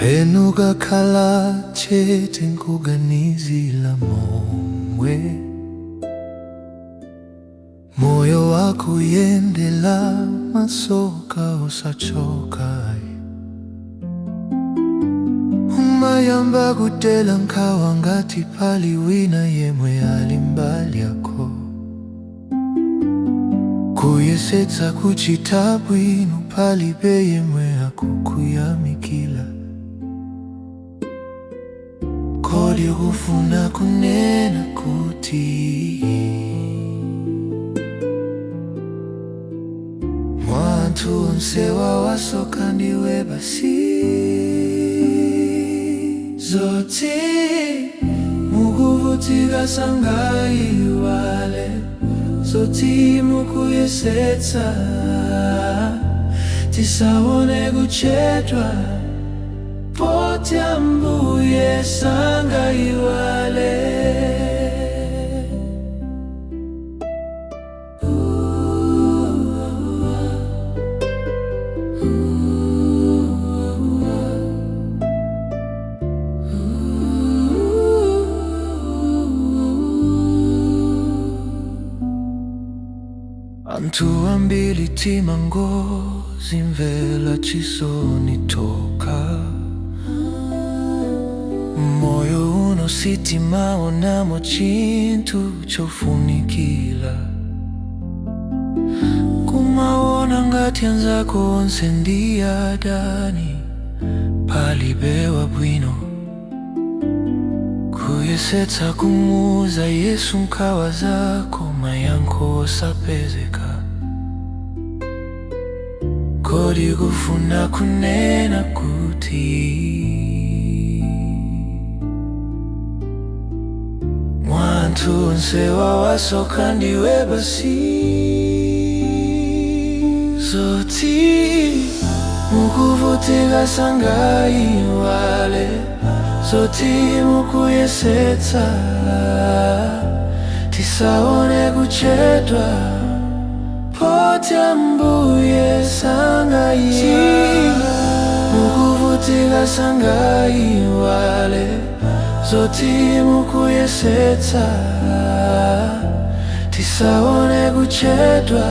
Pena ukakhala chete nkuganizila momwe moyo wakuyendela, masoka osachoka, umayamba kudela nkhawa ngati pali wina yemwe ali mbali yako. Kuyesetsa kuchita bwino, palibe yemwe akukuyamikila. Kodi ukufuna kunena kuti mwa anthu onsewa wasoka ndiwe basi? Zoti mukuvutika sangaiwale, zoti mukuyesetsa, tisaone kuchedwa poti Ambuye sangaiwale. Anthu ambiri timangozimvera chisoni tokha. Moyo uno sitimaonamo chinthu chofunikira, kumaona ngati anzako onse ndi adani, palibe wabwino. Kuyesetsa kumuuza Yesu nkhawa zako, mayankho osapezeka. Kodi ukufuna kunena kuti mwa anthu onsewa wasoka ndiwe basi? Zoti mukuvutika sangaiwale, zoti mukuyesetsa, tisaone kuchedwa poti Ambuye sangaiwale. Mukuvutika sangaiwale, zoti mukuyesetsa, tisaone kuchedwa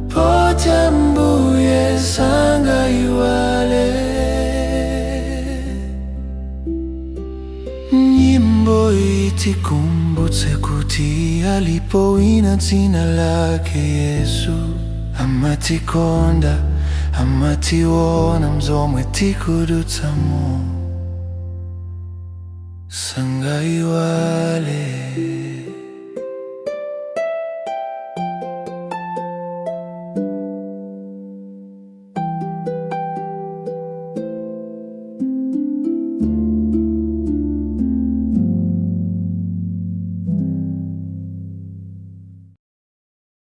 poti Ambuye sangaiwale. Nyimbo itikumbutse kuti alipo wina dzina lake Yesu, amatikonda, amationa mzomwe tikudutsamo, sangaiwale.